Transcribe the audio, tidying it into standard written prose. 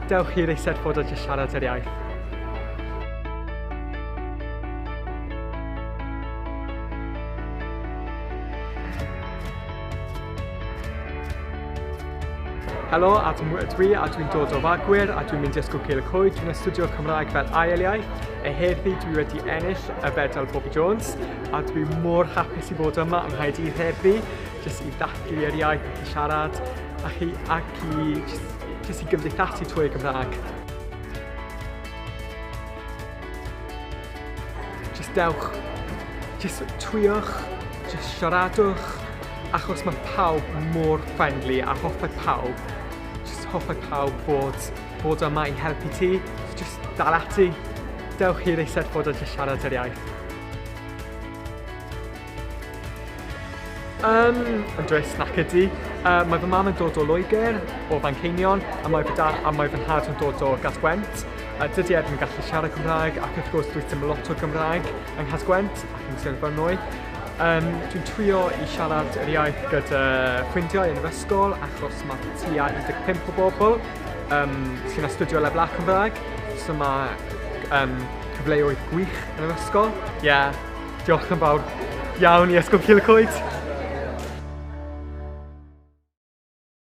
Dewch i'r Eisteddfod a jyst siarad yr iaith. Helo, Adam ydw i a dwi'n dod o Fagwyr a dwi'n mynd i Ysgol Cil y Coed. Dwi'n astudio Cymraeg fel ail iaith. A heddi dwi wedi ennill y fedal Bobby Jones a dwi mor hapus i fod yma yng Nghaerdydd heddi, jyst i ddathlu yr iaith ac i siarad a chi, ac i jyst, jyst i gymdeithasu trwy y Gymraeg. Jyst dewch, jyst twiwch, jyst siaradwch, achos mae pawb mor friendly a hoffai pawb, jyst hoffai pawb fod, fod yma i helpu ti. So jyst dal ati, dewch i'r Eisteddfod a jyst siarad yr iaith. Um, yn drist nac ydy. Mae fy mam yn dod o Loegr, o Fanceinion, a mae fy, da, a mae fy nhad yn dod o Gasgwent. Dydy e ddim yn gallu siarad Cymraeg, ac wrth gwrs dwi ddim lot o Gymraeg yng Nghasgwent ac yn Sir Fynwy. Um, dwi'n trio i siarad yr iaith gyda ffrindiau yn yr ysgol, achos mae tua 15 o bobl um, sy'n astudio lefel A Cymraeg, so mae um, cyfleoedd gwych yn yr ysgol. Yeah, diolch yn fawr iawn i Ysgol Cil y Coed.